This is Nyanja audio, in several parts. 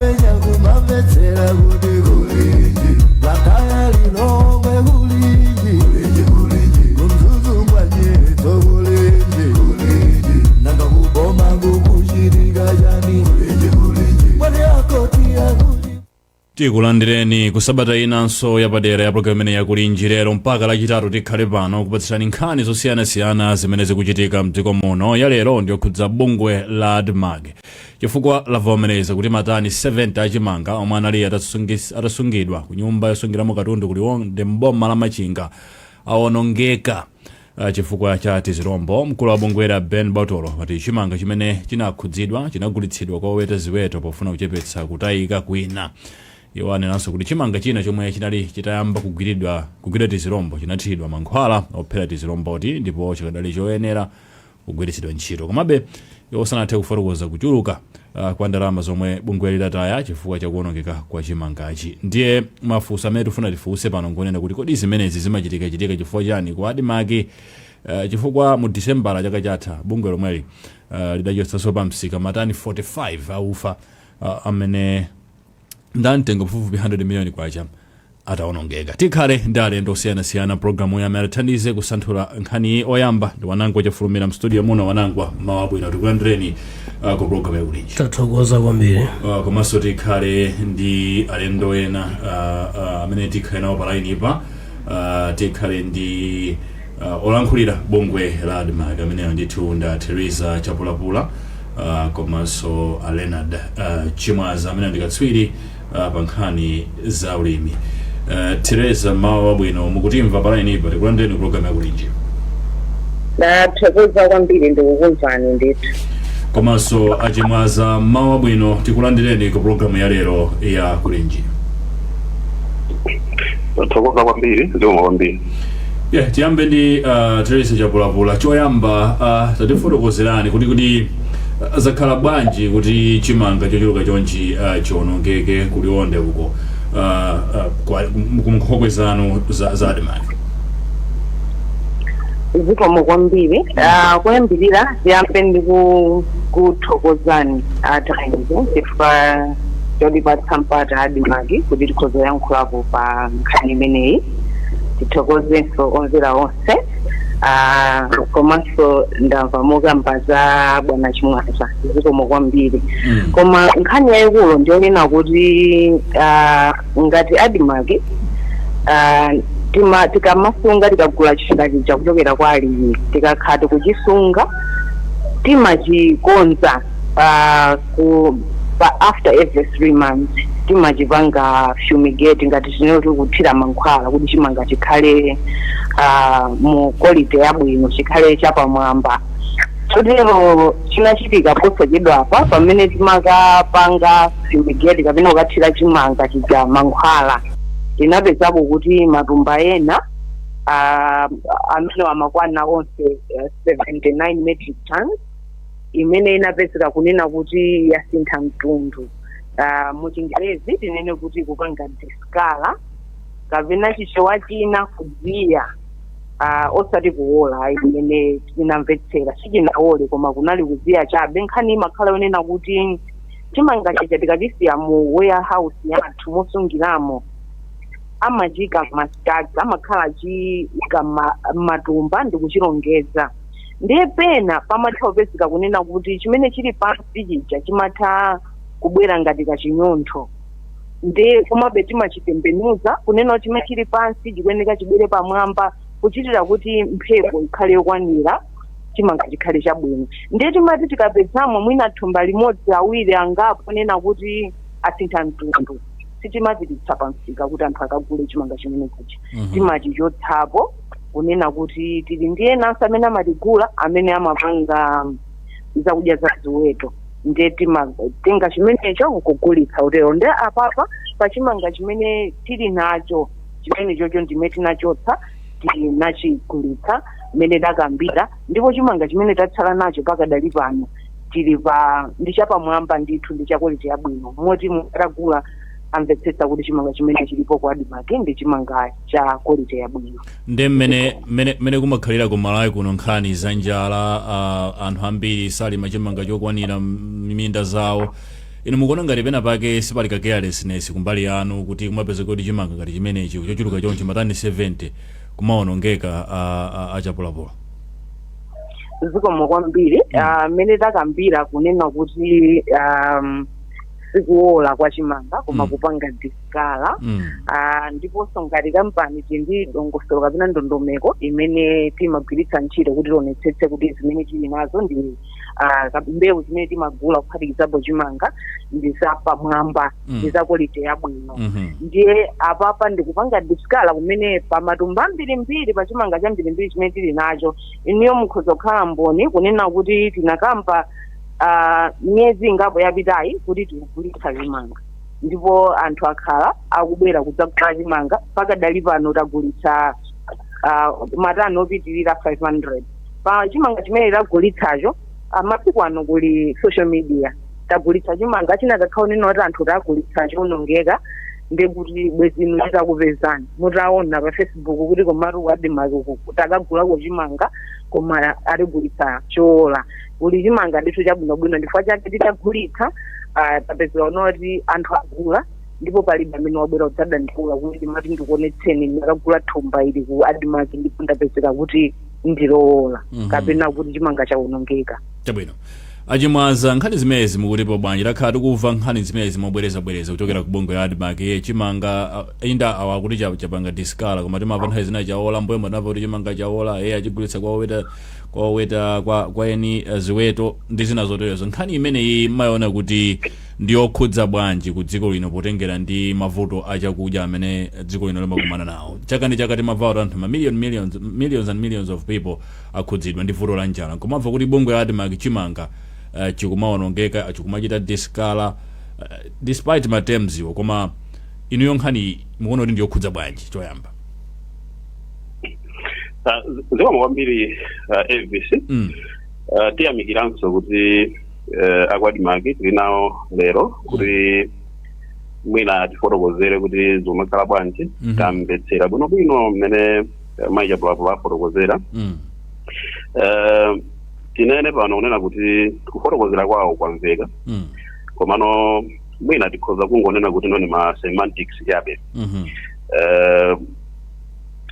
Kumamvetsera kuti kulinji, Blantyre, Lilongwe kulinji, kulinji, kuMzuzu kwanyetso kulinji, kulinji, nanga kuboma kukuchitika chani, kulinji, kulinji, mwati akoti akuti. Tikulandireni ku sabata inanso yapadera ya programu imene yakulinji. Lero mpaka Lachitatu tikhale pano kupatsirani nkhani zosiyanasiyana zimene zikuchitika mdziko muno. Ya lero ndiyokhudza bungwe la ADMARC, chifukwa lavomereza kuti matani 70 achimanga omwe anali atasungidwa ku nyumba yosungiramo katundu ku Liwonde mboma la Machinga awonongeka chifukwa cha tizirombo. Mkulu wa bungwera Ben Botolo wati chimanga chimene chinakhudzidwa chinagulitsidwa kwa oweta ziweto pofuna kuchepetsa kutayika kwina. Iwo anenanso kuti chimanga china chomwe chinali chitayamba kugwira tizirombo chinathiridwa mankhwala ophera tiziromboti ndipo chikadali choyenera kugwiritsidwa ntchito. Komabe iwo sanathe kufotokoza kuchuluka kwa ndalama zomwe bungwe lidataya chifukwa chakuonongeka kwa chimangachi. Ndiye mafunso amene tifuna tifunse pano ngonena kuti kodi zimenezi zimachitika-chitika chifukwa chani ku ADMARC? Chifukwa mu Disembala chaka chatha bungwe lomweli lidachotsanso pa msika matani 45 aufa amene ndamtengo pafupifupi 100 miliyoni kwacha atawonongeka. Tikhale ndi alendo osiyanasiyana programu yamene atithandize kusanthula nkhaniyi. Oyamba ndi Wanangwa Chafulumira mstudio muno. Wanangwa, mawa abwino, tikulandireni ku programu yakulinji. Tathokoza kwambiri. Komanso tikhale ndi alendo ena amene tikhale nawo pa line pa. Tikhale ndi olankhulira bungwe la ADMARC, ameneyo ndithu nda Teresa Chapulapula, komanso a Leonard Chimwaza amene ndi katswiri pa nkhani za ulimi. Teresa, mawa wabwino, mukutimva pa line pa? Tikulandireni ku programu yakulinji. Ndathokoza kwambiri, ndikukumvani ndithu. Komanso aChimwaza, mawa wabwino, tikulandireni ku programu ya lero ya Kulinji. Tathokoza kwambiri, zikomo kwambiri. Yeah, tiyambe ndi Teresa Chapulapula. Choyamba, tatifotokozerani kuti zakhala bwanji kuti chimanga chochuluka chonchi chiwonongeke kuLionde uko ku nkhokwe zanu za ADMARC? Zikomo kwambiri. Kuyambirira tiyambe ndi kuthokozani a Times chifukwa chotipatsa mpata ADMARC kuti tikhoza kuyankhulapo pa nkhani imeneyi. Tithokozenso omvera onse. Komanso ndamva mokamba za bwana Chimwaza, zikomo kwambiri. Koma nkhani yayikulu ndiyonena kuti ngati ADMARC, tikamasunga, tikagula chimanga chija kuchokera kwa alimi, tikakhala tikuchisunga timachikonza ku pa after every 3 months timachipanga fumigate, ngati tinoti kuthira mankhwala kuti chimanga chikhale mu quality yabwino, chikhale chapamwamba. Chotero chinachitika posachedwapa, pamene timakapanga fumigate kapena kukathira chimanga chija mankhwala, tinapezako kuti matumba ena amene amakwana onse 79 metric tons imene inapezeka kunena kuti yasintha mtundu, muchingerezi tinene kuti kupanga discolor kapena Chichewa china kudziya, osati kuwola imene tinamvetsera. Sichinawole koma kunali kudziya chabe. Nkhani imakhala yonena kuti chimanga chija tikachisiya mu warehouse yathu mosungiramo, amachika ma stacks, amakhala achiyika matumba ndi kuchilongedza. Ndiye pena pamatha kupezeka kunena kuti chimene chili pansi chija chimatha kubwera ngati kachinyontho, ndiye komabe timachitembenuza kunena kuti chimene chili pansi chikuyeneka chibwere pamwamba kuchitira kuti mphepo ikhale yokwanira, chimanga chikhale chabwino. Ndiye timati tikapezamo mwina thumba limodzi, awiri, angapo kunena kuti asintha mtundu, sitimapititsa pamsika kuti anthu akagule chimanga chimene kuja. Timachichotsapo kunena kuti tili ndi enanso amene amatigula, amene amapanga zakudya za ziweto, ndiye timatenga chimenecho nkugulitsa utero. Ndiye apapa pachimanga chimene tili nacho, chimene chocho ndimene tinachotsa, tinachigulitsa mmene takambira, ndipo chimanga chimene tatsala nacho pakadali pano tili pa ndi chapamwamba ndithu, ndi cha quality yabwino, moti mutagula amvetsetsa kuti chimanga chimene chilipo ku ADMARC ndi chimanga cha quality yabwino. Ndi mmene kumakhalira ku Malawi kuno, nkhani za njala, anthu ambiri salima chimanga chokwanira m'minda zawo. Inu mukuona ngati pena pake sipali ka carelessness kumbali yanu kuti kumapeza kuti chimanga ngati chimenechi chochuluka chonchi, matani 70, kumaonongeka, achapulapula? Zikomo kwambiri. Mmene takambira kunena kuti sikuola kwa chimanga koma kupanga discolour. Ndiponso ngati kampani tili ndi dongosolo kapena ndondomeko imene timagwiritsa ntchito kuti tionetsetse kuti zimene tili nazo ndi mbewu zimene timagula kuphatikizapo chimanga ndi zapamwamba, ndi za quality yabwino. Ndiye apapa ndikupanga discolour kumene pamatumba ambirimbiri, pachimanga chambirimbiri chimene tili nacho. Inuyo mukhoza kukhala mboni kunena kuti tinakamba miyezi ingapo yapitayi kuti tikugulitsa chimanga, ndipo anthu akhala akubwera kudzagula chimanga. Pakadali pano tagulitsa matani opitirira 500 pa chimanga chimene tagulitsacho. Masiku ano kuli social media. Tagulitsa chimanga chinakakhala unena kuti anthu tagulitsa chionongeka, ndekuti bwezinu titakupezani mutaona pa Facebook kuti komatu ADMARC takagulako chimanga koma atigulitsa choola. Kuli chimanga ndithu chabwinobwino. Ndifukwa chake titagulitsa, tapezeka kuti anthu agula ndipo palibe amene wabwera kudzadandaula kuti ndimati ndikuonetseni, ndakagula thumba ili ku ADMARC ndipo ndapezeka kuti ndilowola kapena kuti chimanga chawonongeka. Chabwino. Achimwaza, nkhani zimenezi mukutipo bwanji? Takhala tikumva nkhani zimenezi mobwerezabwereza kuchokera ku bungwe ya ADMARC. Ye chimanga inda awa kuti chapanga discolour, koma timamva nthawi zina chaola. Mbuyo timamva kuti chimanga chaola, ye achigulitsa kwa oweta kwa eni ziweto ndi zina zoterezo. Nkhani imeneyi mmayiona kuti ndiyokhudza bwanji ku dziko lino potengera ndi mavuto achakudya amene dziko lino limakumana nawo chaka ndi chaka? Timamva kuti anthu ma million, millions, millions and millions of people akhudzidwa ndi vuto la njala, nkumamva kuti bungwe la ADMARC chimanga chikumaonongeka, chikumachita discolour, despite ma terms iwo. Koma inuyo nkhani mukuona kuti ndiyokhudza bwanji choyamba? Zikomo kwambiri, Elvis. Tiyamikiranso kuti aku ADMARC tili nawo lero kuti mwina tifotokozere kuti zikumakhala bwanji. Tamvetsera bwinobwino mmene mayi Chapulapula afotokozera. Tinene pano kunena kuti kufotokozera kwawo kwamveka, komano mwina tikhoza kungonena kuti noni ma semantics chabe.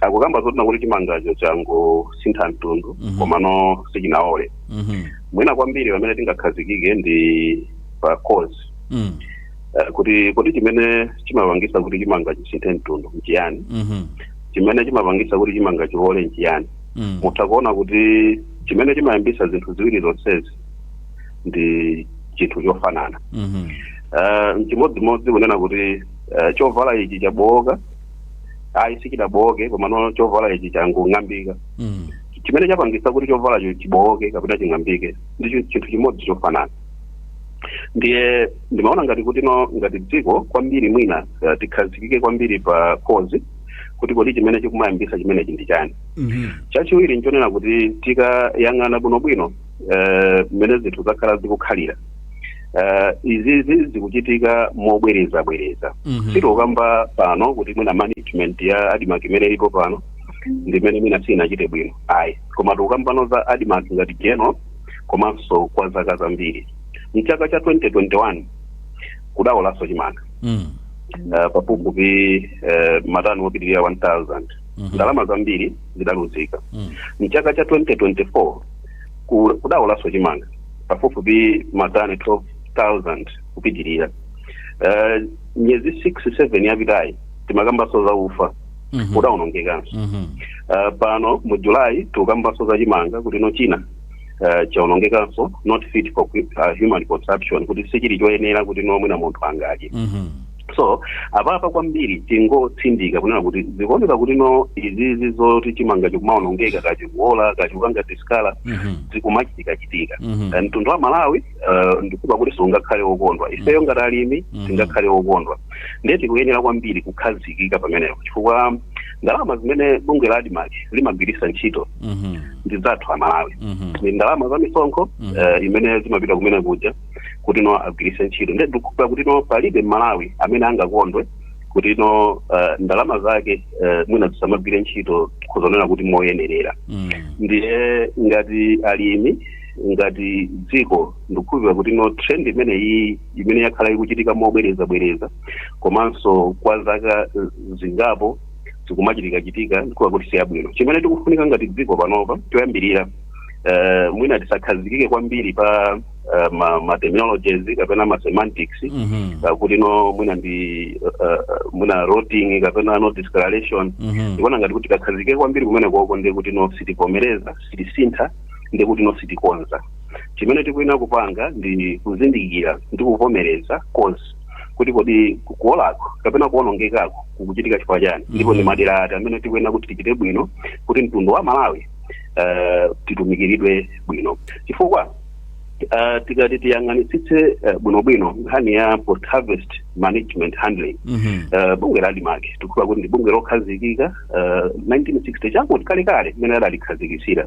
Akukamba zotina kuti chimangacho changosintha mtundu, komano sichinaole. Mwina kwambiri pamene tingakhazikike ndi pa cause, kuti kodi chimene chimapangisa kuti chimanga chisinthe mtundu nchiyani? Chimene chimapangisa kuti chimanga chiole nchiyani? Mutha kuona kuti chimene chimayambisa zinthu ziwiri zonsezi ndi chinthu chofanana. Nchimodzimodzi kunena kuti chovala ichi chabowoka. Ayi, sichidabowoke, komano chovala ichi changong'ambika. Chimene chapangisa kuti chovalacho chibowoke kapena ching'ambike ndi chinthu chimodzi chofanana. Ndiye ndimaona ngati kuti no, ngati dziko kwambiri mwina tikhazikike kwambiri pa cause, kuti kodi chimene chikumayambisa chimenechi ndi chani? Chachiwiri nchonena kuti tikayang'ana bwinobwino mmene zinthu zakhala zikukhalira, izizi zikuchitika mobwereza bwereza. Sitikukamba pano kuti mwina management ya ADMARC imene ilipo pano ndimene mwina sinachite bwino, ayi, koma tikukambano za ADMARC ngati general komanso kwa zaka zambiri. Mchaka cha 2021 kudaolanso chimanga pafupifupi matani opitirira 1000. Ndalama zambiri zidaluzika. Mchaka cha 2024 kudaolanso chimanga pafupifupi matani 12,000 kupitirira. Miyezi 6 7 yapitayi timakambanso za ufa, udawonongekanso. Pano mu July tikukambanso za chimanga kuti no, china chawonongekanso, not fit for human consumption, kuti sichili choyenera kuti no, mwina munthu angadye. So apapa kwambiri tingotsindika kunena kuti zikuoneka kuti no, izizi zoti chimanga chikumaonongeka, kachikuola, kachikupanga discolour, zikumachitika-chitika. Mtundu wa Malawi, ndikupa kuti sungakhale wokondwa. Ifeyo ngati alimi tingakhale wokondwa? Ndiye tikuyenera kwambiri kukhazikika pamenepo, chifukwa ndalama zimene bungwe la ADMARC limagwiritsa ntchito ndi zathu Amalawi, ndi ndalama za misonkho imene zimapita kumene kuja kuti no, agwiritse ntchito. Ndiye ndikukhulupirira kuti no, palibe Mmalawi amene angakondwe kuti no, ndalama zake mwina zisamagwire ntchito kuzonena kuti moyenerera. Ndiye ngati alimi Ngati dziko, ndikukhulupirira kuti no trend imene iyi imene yakhala ikuchitika mobwereza bwereza komanso kwa zaka zingapo zikumachitika chitika, ndikuwa kuti siyabwino. Chimene tikufunika ngati dziko panopa, choyambirira, mwina tisakhazikike kwambiri pa ma terminologies kapena ma semantics, kuti no mwina ndi mwina rotting kapena no discoloration. Ndikuona ngati kuti tikakhazikike kwambiri kumene koko, ndiye kuti no sitivomereza, sitisintha, ndiye kuti no sitikonza. Chimene tikuyenera kupanga ndi kuzindikira ndi kuvomereza cause, kuti kodi kuolako kapena kuwonongekako kukuchitika chifukwa chani, ndipo ndi madera ati amene tikuyenera kuti tichite bwino kuti mtundu wa Malawi titumikiridwe bwino. Chifukwa tikati tiyang'anitsitse bwinobwino nkhani ya post harvest management handling, bungwe la ADMARC tikukhulupirira kuti ndi bungwe lokhazikika 1960 chakuti kalekale limene adalikhazikitsira.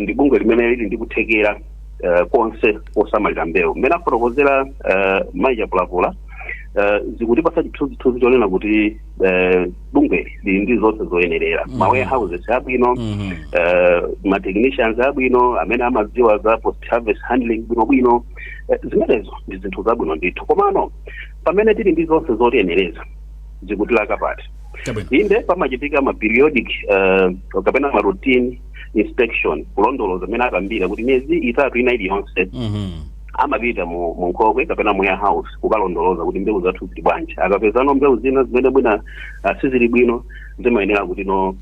Ndi bungwe limene lili ndi kuthekera konse kosamalira mbewu. Mmene afotokozera mayi Chapulapula, zikutipasa chithunzithunzi chonena kuti bungweli lili ndi zonse zoyenerera, ma warehouses abwino, ma technicians abwino amene amadziwa za post harvest handling bwinobwino. Zimenezo ndi zinthu zabwino ndithu. Komano pamene tili ndi zonse zotiyenereza, zikutilaka pati? Inde, pamachitika ma periodic kapena ma routine inspection, kulondoloza amene akambira kuti miyezi 3 ina iliyonse amapita mu nkhokwe kapena mu warehouse kukalondoloza kuti mbewu zathu zili bwanji. Akapezano mbewu zina zimene bwina sizili bwino, zimayenera kuti no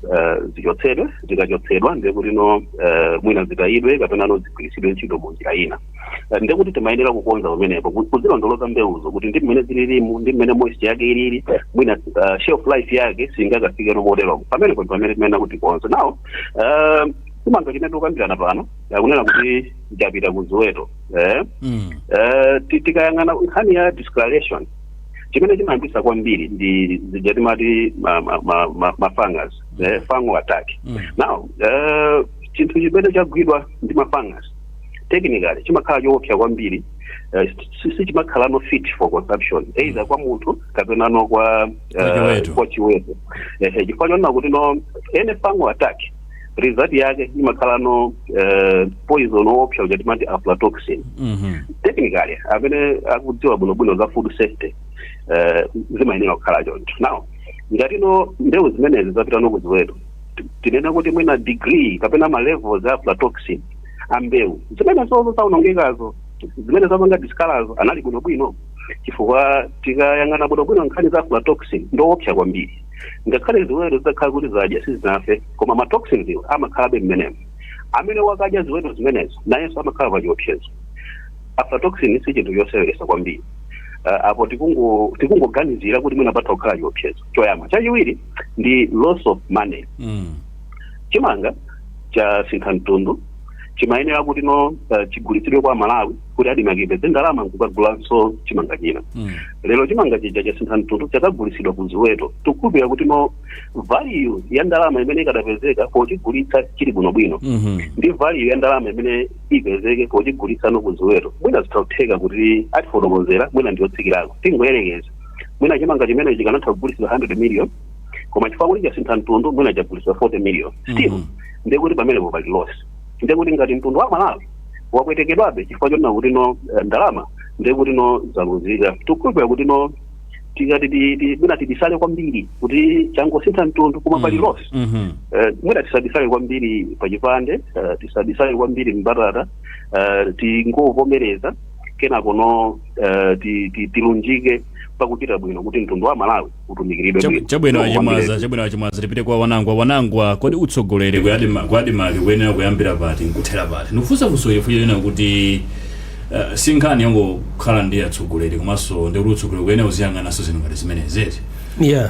zichotsedwe. Zikachotsedwa, ndiye kuti no mwina zitayidwe kapena no zigwiritsidwe ntchito mu njira ina. Ndiye kuti timayenera kukonza pamenepo, kuzilondoloza mbewuzo kuti ndi mmene zililimu, ndi mmene moisture yake ilili, mwina shelf life yake singakafike no moteromo. Pamenepo ndi pamene timayenera kuti tikonze. Now, chimanga chimene tikukambirana pano, akunena kuti chapita ku ziweto, eh? Tikayang'ana nkhani ya discoloration, chimene chimayambisa kwambiri ndi zija timati ma fungus, fungal attack. Now, chinthu chimene chagwidwa ndi ma fungus technically chimakhala choopsa kwambiri. Sichimakhala no fit for consumption, either kwa munthu kapena no kwa Kwa chiweto. Kwa chiweto, ehe, chifukwa chonena kuti no any fungal attack, result yake imakhala no poison woopsa uja timati aflatoxin. Technically, amene akudziwa bwinobwino za food safety, zimayenera kukhala choncho. Now, ngatino mbewu zimenezi zapita no kuziweto, tinene kuti mwina degree kapena ma levels a aflatoxin a mbewu zimene zozo zaonongekazo, zimene zapanga discolor zo, anali bwinobwino? Chifukwa tikayang'ana bwinobwino nkhani za aflatoxin, ndoopsa kwambiri. Ngakhale ziweto zitakhala kuti zadya sizinafe, koma ma toxins iwo amakhalabe mmenemo. Amene wakadya ziweto zimenezo nayenso amakhala pa chiopsezo. Aflatoxin si chinthu choseweretsa kwambiri. Apo tikungoganizira kuti mwina patha kukhala chiopsezo choyamba. Chachiwiri ndi loss of money. Chimanga chasintha mtundu, chimayenera kuti no chigulitsidwe kwa Malawi kuti ADMARC ipeze ndalama nkukagulanso chimanga china. Lero chimanga chija chasintha mtundu, chakagulitsidwa ku ziweto. Tikukhulupirira kuti no value ya ndalama imene ikadapezeka pochigulitsa chili bwinobwino ndi value ya ndalama imene ipezeke pochigulitsa no ku ziweto, mwina zitha kutheka kuti atifotokozera, mwina ndiyotsikirako. Tingoyerekeza, mwina chimanga chimene chikanatha kugulitsidwa 100 million, koma chifukwa kuti chasintha mtundu, mwina chagulitsidwa 40 million still. Ndiye kuti pamenepo pali loss. Ndiye kuti ngati mtundu wa Malawi wapwetekedwabe chifukwa chonena kuti no ndalama ndiye kuti no zaluzika. Tikukhulupirira kuti no tikati mwina tibisale kwambiri kuti changosintha mtundu koma pali loss, mwina tisabisale kwambiri pachipande, tisabisale kwambiri mbatata, tingovomereza, kenako no tilunjike pakuchita bwino kuti mtundu wa Malawi utumikiridwe bwino. Chabwino. Kwambiri. Achimwaza, chabwino Achimwaza, tipite kwa Wanangwa. Wanangwa, kodi utsogoleri ku ADMARC kuyenera kuyambira pati nkuthera pati? Ndikufunsa funso ili fuchitena kuti si nkhani yongokhala ndi atsogoleri, komanso ndi kuti utsogoleri kuyenera uziyang'ananso zinthu ngati zimenezi,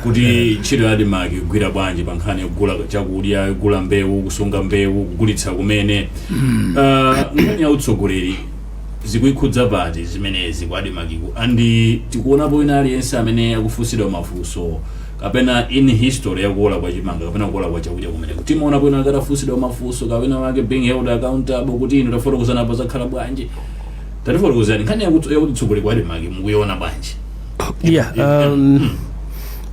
kuti ntchito ya ADMARC igwira bwanji pa nkhani yogula chakudya, kugula mbewu, kusunga mbewu, kugulitsa kumene. Nkhani ya utsogoleri zikuikhudza pati zimenezi ku ADMARC ku? And tikuonapo wina aliyense amene akufunsidwa mafunso kapena in history yakuola kwa chimanga kapena kuola kwa chakudya kumeneko, timaonapo wina akatafunsidwa mafunso kapena wake being held accountable kuti inu tafotokozanapo zakhala bwanji. Tatifotokozani nkhani yakuti utsogoleri kwa ADMARC mukuiona bwanji? Yeah,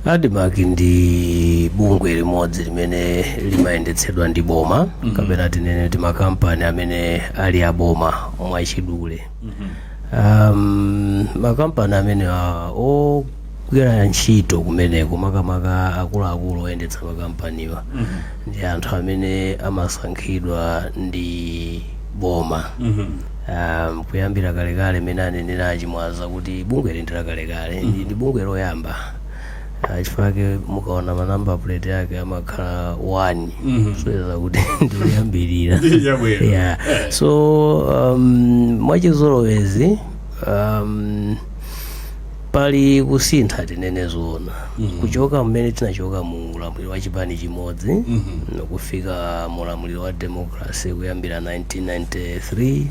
ADMARC ndi bungwe limodzi limene limayendetsedwa ndi boma, kapena tinene kuti makampani amene ali aboma mwachidule. Makampani amene ogwira ntchito kumeneko, makamaka akuluakulu oyendetsa makampaniwa, ndi anthu amene amasankhidwa ndi boma. Kuyambira kalekale, mene anenera achimwaza kuti bungwe ili ndi lakalekale, ndi bungwe loyamba. Chifukwa mukaona ma number plate yake amakhala 1, soyeza kuti ndioyambirira. Chabwino. Yeah, so mwachizolowezi pali kusintha, tinene zoona, kuchoka mmene tinachoka mu ulamuliro wa chipani chimodzi kufika mu ulamuliro wa democracy kuyambira 1993,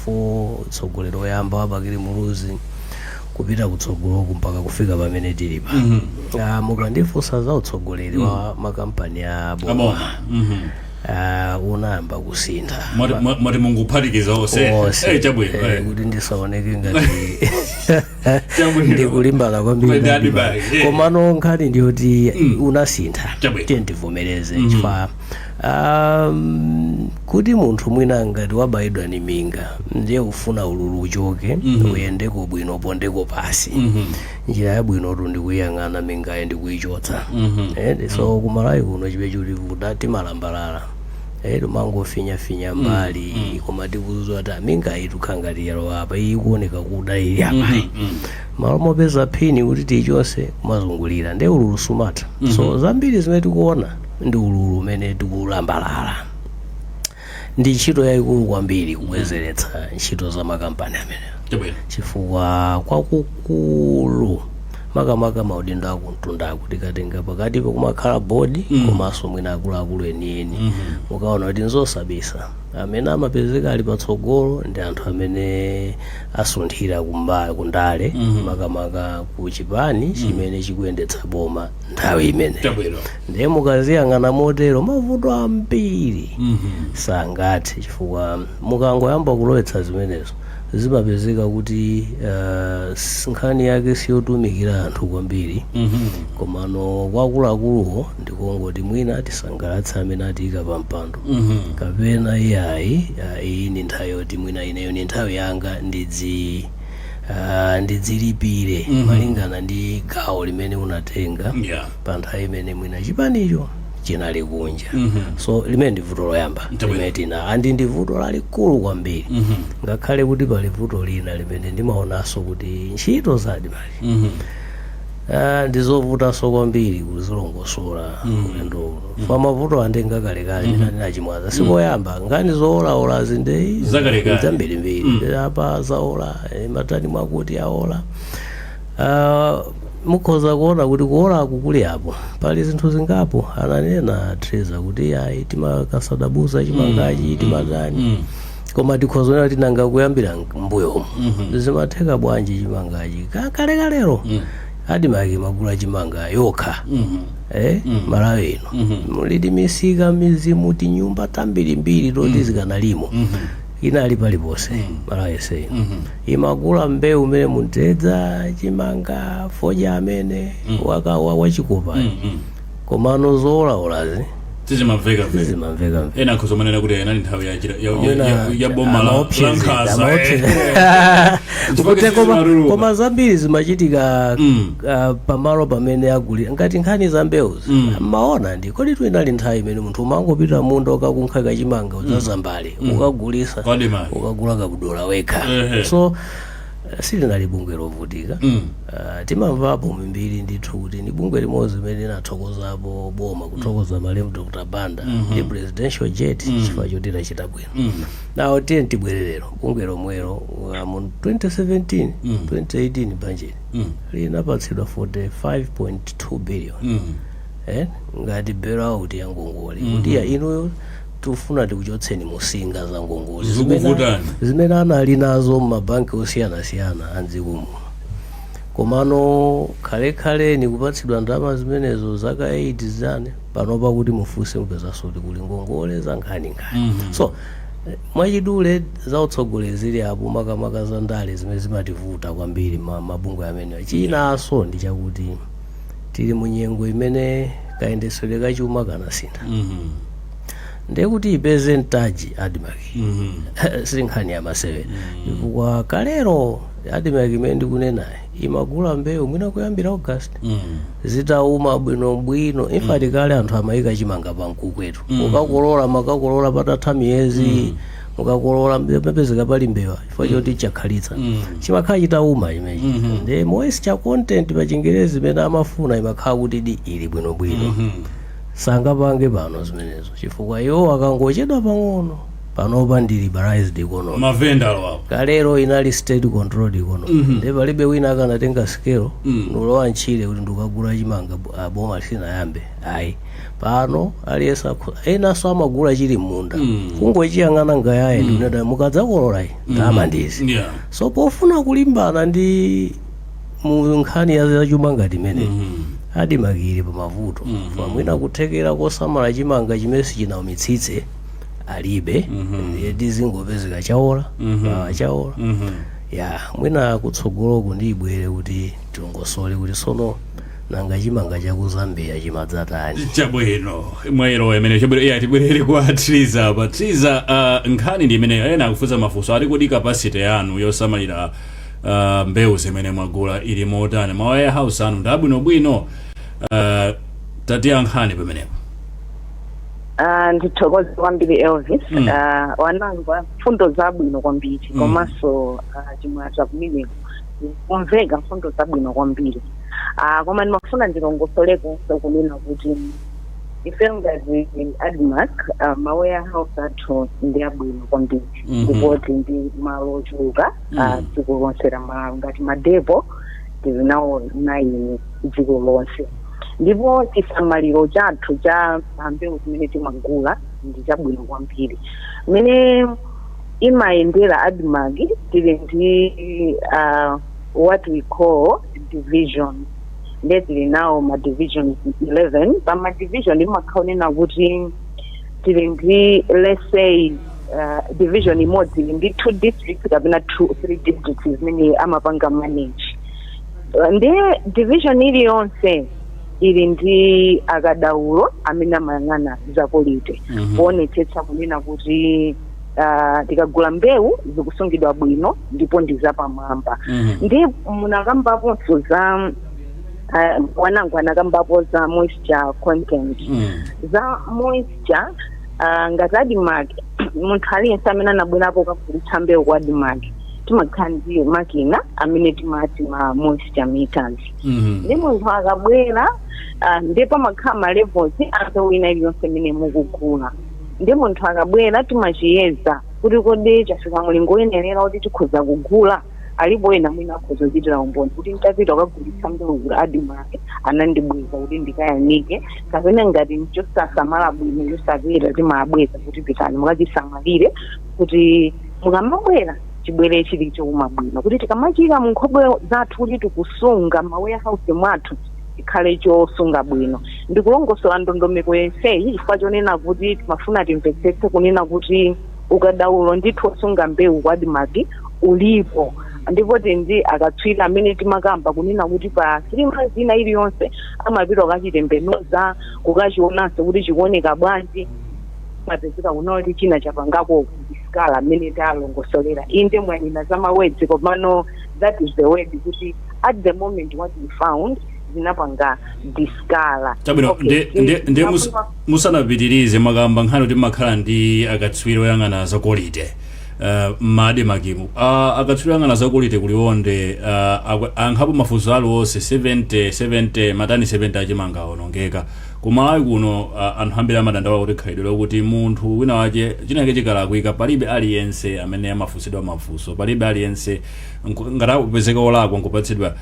94, utsogoleri woyamba wa Bakili Muluzi, kupita kutsogoloku mpaka kufika pamene tili pa. Mukandifunsa za utsogoleri wa makampani a boma, aboma. Unayamba kusintha. Mwati munguphatikiza onse? Onse. Chabwino. Kuti ndisaoneke ngati Chabwino. ndikulimbana kwambiri Kwenda ndi ADMARC, ADMARC. Komano nkhani ndiyoti unasintha. Chabwino. Tiye ndivomereze, chifukwa kuti munthu mwina ngati wabayidwa ni minga, ndiye ufuna ululu uchoke, uyendeko bwino, upondeko pasi, njira yabwinotu ndikuyang'ana mingayo ndikuyichotsa. So kumalawi kuno chibe chutivuta, timalambalala, timangofinyafinya mbali, koma tikuzuza kuti minga iyi tukhala ngati yalowa apa, iyi kuoneka kuda, ili apa, malo mopeza phini kuti tiyichonse kumazungulira, ndiye ululu sumatha. So zambiri zimene tikuona ndi ululu umene tikulambalala. Ndi ntchito yayikulu kwambiri kubwezeretsa ntchito za makampani amenewa, chifukwa kwakukulu, makamaka maudindo akumtundaku, tikatenga pakatipo kumakhala board komanso mwina akuluakulu enieni, mukaona kuti nzosabisa, amene amapezeka ali patsogolo ndi anthu amene asunthira kundale, makamaka ku chipani chimene chikuyendetsa boma nthawi imene. Ndiye mukaziyang'ana motero, mavuto ambiri sangathe, chifukwa mukangoyamba kulowetsa zimenezo, zimapezeka kuti nkhani yake siyotumikira anthu kwambiri, komano kwakuluakuluwo ndikongoti mwina tisangalatse amene atiyika pa mpando, kapena iyayi, iyi ni nthawi yoti mwina ineyo ni nthawi yanga, ndidzilipire malingana ndi gawo limene unatenga pa nthawi imene mwina chipanicho chinali kunja. So limene ndi vuto loyamba limene tina andi ndi vuto lalikulu kwambiri, ngakhale kuti pali vuto lina limene ndimaonanso kuti ntchito za ADMARC ndizovutanso kwambiri kuzilongosola ulendo uno. Fa mavuto andenga kalekale, mm ndinachimwaza sikoyamba, nkhani zoolaolazi ndi Zakalekale. zambirimbiri. Apa zaola, matani mwakuti aola. Mukhoza kuona kuti kuolaku kuli apo, pali zinthu zingapo ananena Treza kuti ayi, timakasadabuza chimangachi, timatani, koma tikhoza kuona kuti nanga kuyambira mbuyomu zimatheka bwanji chimangachi? Kalekalero ADMARC magula chimanga yokha, Malawi ino mulidi misika, mizimu, tinyumba tambirimbiri toti zikanalimo, inali paliponse. Malawi yonse ino imagula mbewu umene muntedza, chimanga, fodya amene wachikopa, komano zoolaolazi Sizimamveka mveka. Zimamveka mveka. Ena akhoza manena kuti inali nthawi ya boma la nkhanza. Chifukwa Kuti sizimatuluka. Koma zambiri zimachitika pamalo pamene agulira, ngati nkhani za mbewuzi. Maona ndi kodi tu inali nthawi imene munthu umangopita munda ukakunkha kachimanga, udzazambale, ukagulisa, Kwadimali. ukagula kabudola wekha. So silinali bungwe lovutika. Timamvapo mimbiri ndithu kuti ndi bungwe limodzi limene linathokozapo boma, kuthokoza malemu Dr Banda ndi presidential jet, chifukwa choti lachita bwino. Nawo tiye tibwererero bungwe lomwelo, mu 2017, 2018 budget linapatsidwa 45.2 billion ngati bailout ya ngongole, kuti ya inuyo tifuna tikuchotseni musinga za ngongole Zikuvutani. Zimene anali nazo m'mabanki osiyanasiyana andzikomo. Komano khalekale nikupatsidwa ndalama zimenezo zaka 8 zane, panopa kuti mufunse mupezanso kuti kuli ngongole za nkhaninkhani. So mwachidule, za utsogoleri zili apo, makamaka za ndale zimene zimativuta kwambiri mabungwe amenewa. Chinanso ndi chakuti Tili mu nyengo imene kayendetsedwe kachuma kanasintha. Ndiye kuti ipeze mtaji ADMARC si nkhani ya masewera, chifukwa kalero ADMARC imene ndikunenayi imagula mbewu mwina kuyambira August, zitauma bwinobwino. In fact, kale anthu amayika chimanga pamkukwetu. Mukakolola, makakolola patatha miyezi. Mukakolola, mapezeka pali mbewa chifukwa choti chakhalitsa, chimakhala chitauma chimechi. Ndi moisture content pa Chingerezi imene amafuna imakhala kuti di ili bwinobwino. Sangapange pano zimenezo, chifukwa iwo akangochedwa pang'ono, panopa ndi liberalized economy. Mavenda alowapo. Kalero inali state controlled economy, ndi palibe wina akanatenga sikelo nulowa ntchire kuti ndikagula chimanga boma lisinayambe, ayi. Pano aliyense enanso amagula chili m'munda, kungochiyang'ana ngayaye, ndikunena mukadzakolola ndalama ndizi. So pofuna kulimbana ndi mu nkhani ya zachuma ngati imeneyi, ADMARC ili pamavuto. Pamwina kuthekera kosamala chimanga chimene sichinawumitsitse alibe, ndiye tizingopezeka chaola, mawa chaola. Ya, mwina kutsogoloku ndibwere kuti tilongosole kuti sono nanga chimanga chaku Zambia chimadzatani. Chabwino, mwayiro imene chabwino. Iya, tibwerere kwa Triza pa Triza. Nkhani ndi imeneyo. Ena akufunsa mafunso ali kuti capacity yanu yosamalira mbewu zimene mwagula ili motani? Ma warehouse anu ndi abwinobwino? Tatiyankhani pamenepo. Ndithokoze kwambiri, Elvis. Wanangwa mfundo zabwino kwambiri, komanso Chimwaza kumeneko kumveka mfundo zabwino kwambiri. Koma ndimafuna ndilongosolekonso kunena kuti ife ngati ADMARC, ma warehouse athu ndi abwino kwambiri, ndipo ndi malo ochuluka dziko lonse la Malawi. Ngati ma depot tili nawo 9 dziko lonse, ndipo chisamaliro chathu cha mbewu zimene timagula ndi chabwino kwambiri. Mmene imayendera ADMARC, tili ndi what we call divisions, ndiye tili nawo ma divisions 11. Pa ma division imakhaonena kuti tili ndi, let's say, division imodzi ili ndi two districts kapena two, three districts zimene amapanga manage. Ndiye division iliyonse ili ndi akadaulo amene amayang'ana za quality, kuonetsetsa kunena kuti tikagula mbewu zikusungidwa bwino ndipo ndi zapamwamba. Ndi munakambaponso za wanangu anakambapo za moisture content, za moisture. Ngati ADMARC, munthu aliyense amene anabwerapo kagulitsa mbewu kwa ADMARC, timakhala ndi makina amene timati ma moisture meters. Ndi munthu akabwera, ndi pamakhala ma levels a mbewu ina iliyonse imene mukugula. Ndi munthu akabwera, timachiyeza kuti kodi chafika mulingo woyenerera kuti tikhoza kugula. Alipo ena mwina akhoza kuchitira umboni kuti ntapita kukagulitsa mbewu ku ADMARC, anandibweza kuti ndikayanike, kapena ngati nchosasamala bwino, chosapita, timabweza kuti pitani mukachisamalire, kuti mukamabwera chibwere chili chowuma bwino, kuti tikamachika mu nkhokwe zathu kuti tikusunga ma warehouse mwathu, chikhale chosunga bwino. Ndikulongosola ndondomeko yenseyi chifukwa chonena kuti timafuna timvetsetse kunena kuti ukadaulo ndithu osunga mbewu kwa ADMARC ulipo, ndipo tindi akatswiri amene timakamba kunena kuti pa 3 months ina iliyonse amapita kukachitembenuza, kukachionanso kuti chikuoneka bwanji. Mapezeka kuona kuti china chapangako discolour amene talongosolera. Inde, mwanena za ma words, komano that is the word kuti at the moment what we found, zinapanga discolour. Chabwino. Okay, Ndiye musanapitirize, makamba nkhani kuti makhala ndi akatswiri oyang'ana za quality ma ADMARC mu. Akatswiri oyang'ana za quality kuliwonde ankhapo mafunso aliwonse 70 70 matani 70 achimanga awonongeka. Kumalawi kuno anthu ambiri amadandaula kuti khalidwe lokuti munthu wina wache chinake chikalakwika, palibe aliyense amene amafunsidwa mafunso, palibe aliyense ngati akupezeka olakwa nkupatsidwa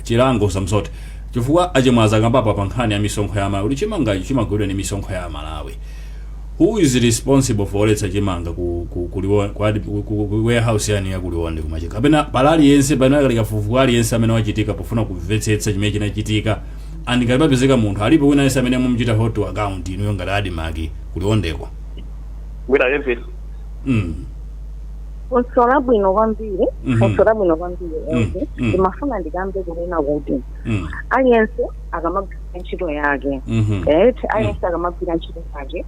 chilango samsoti, chifukwa aChimwaza akambapa pa nkhani ya misonkho ya Malawi kuti chimangachi chimagulidwa ndi misonkho ya Malawi. Who is responsible for oletsa chimanga ku warehouse yani ya kuliwonde kumache? Kapena pala aliyense pamene akali kafukufuku aliyense amene wachitika pofuna kumvetsetsa chimene chinachitika? And ngati papezeka munthu, alipo wina aliyense amene mumuchita hold to account inuyo ngati ADMARC kuliwondeko? Bwera, Elvis. Funso labwino kwambiri. Funso labwino kwambiri. Ndimafuna ndikambe kunena kuti aliyense akamagwira ntchito yake, right, aliyense akamagwira ntchito yake,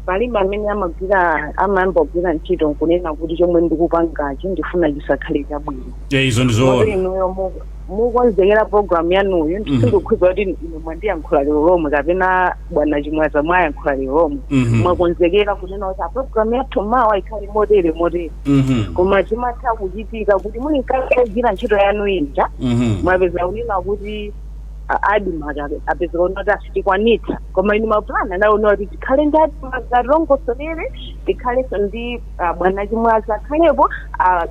palibe amene amagwira, amayamba kugwira ntchito nkunena kuti chomwe ndikupangachi ndifuna chisakhale chabwino. Izo Moti ndizoona. Inuyo mukonzekera program yanuyo, sindikukhulupirira kuti inu mwandiyankhula lero lomwe kapena bwana Chimwaza mwayankhula lero lomwe. Mwakonzekera kunena kuti program yathu mawa ikhale motere motere. Koma chimatha kuchitika kuti muli mkati kugwira ntchito yanu ija, mwapeza kunena kuti ADMARC apeza kuona kuti asitikwanitsa, koma inu mapulani anaona kuti tikhale ndi ADMARC atilongosolere, tikhalenso ndi bwana Chimwaza akhalepo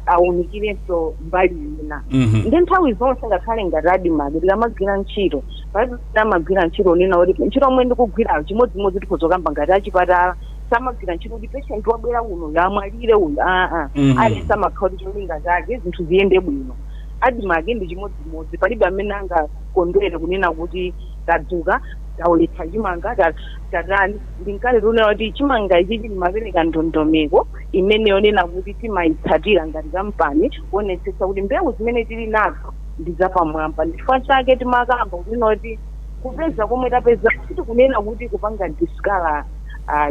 awunikirenso mbali ina. Ndi nthawi zonse, ngakhale ngati ADMARC tikamagwira ntchito, palibe amagwira ntchito unena kuti ntchito omwe ndikugwirayo. Chimodzimodzi tikhozokamba ngati achipatala, samagwira ntchito kuti patient wabwera kuno amwalire uyu, aa. Aliyense amakhala kuti cholinga chake zinthu ziyende bwino. ADMARC ndi chimodzimodzi, palibe amene angakondwere kunena kuti tadzuka, tauletsa chimanga, tatani. Ndinkale tikunena kuti chimanga ichi chimapereka ndondomeko imene yonena kuti timayitsatira ngati kampani, kuonetsetsa kuti mbewu zimene tili nazo ndi zapamwamba. Ndifukwa chake timakamba kunena kuti kupeza komwe tapeza, sitikunena kuti kupanga discolour